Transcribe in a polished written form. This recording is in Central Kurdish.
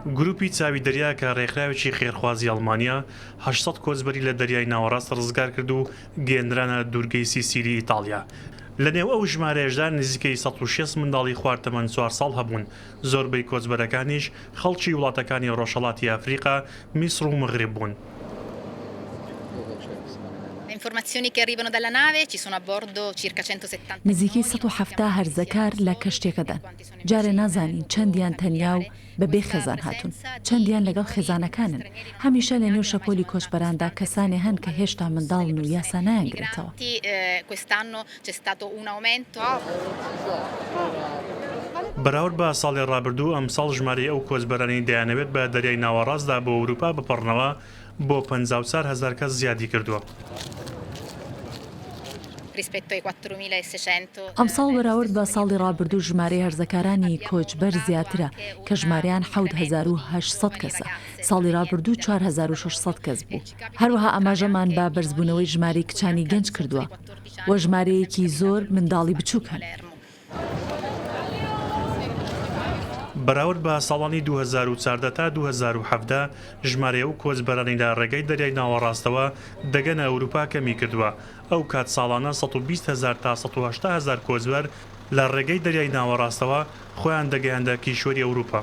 گروپی چاوی دەریا کە رێکخراوێکی خێرخوازی ئەڵمانییە، 800 کۆچبەری لە دەریای ناوەڕاست رزگارکرد و گەیەندرانە دوورگەی سیسیلی ئیتاڵیا. لەنێو ئەو ژمارەیەشدا نزیکەی 160 منداڵی خوار تەمەن چوار ساڵ هەبوون، زۆربەی کۆچبەرەکانیش خەڵکی وڵاتەکانی رۆژهەڵاتی ئەفریقا، میسڕ و مەغریب بوون. نزیکەی 170 هەرزەکار لە کەشتیەکەدان، جارێ نازانین چەندیان تەنیا و بەبێ خێزان هاتوون، چەندیان لەگەڵ خێزانەکانن. هەمیشە لەنێو شەپۆلی کۆچبەراندا کەسانێ هەن کە هێشتا منداڵن و یاسا نایانگرێتەوە. بەراورد بە ساڵی رابردوو، ئەمساڵ ژمارەی ئەو کۆچبەرانەی دەیانەوێت بە دەریای ناوەڕاستدا بۆ ئەوروپا بپەڕنەوە بۆ 54 هەزار کەس زیادیکردووە. ئەمساڵ بەراورد بە ساڵی ڕابردوو ژمارەی هەرزەکارانی کۆچبەر زیاترە کە ژمارەیان 7800 کەسە، ساڵی ڕابردوو 4600 کەس بوو. هەروەها ئاماژەمان بە بەرزبوونەوەی ژمارەی کچانی گەنج کردووە و ژمارەیەکی زۆر منداڵی بچووک هەن. بەراورد بە ساڵانی 2014 تا 2017 ژمارەی ئەو کۆچبەرانەی لە ڕێگای دەریای ناوەڕاستەوە دەگەنە ئەوروپا کەمیکردووە، ئەو کات ساڵانە 120 هەزار تا 180 هەزار کۆچبەر لە ڕێگەی دەریای ناوەڕاستەوە خۆیان دەگەیاندە کیشوەری ئەوروپا.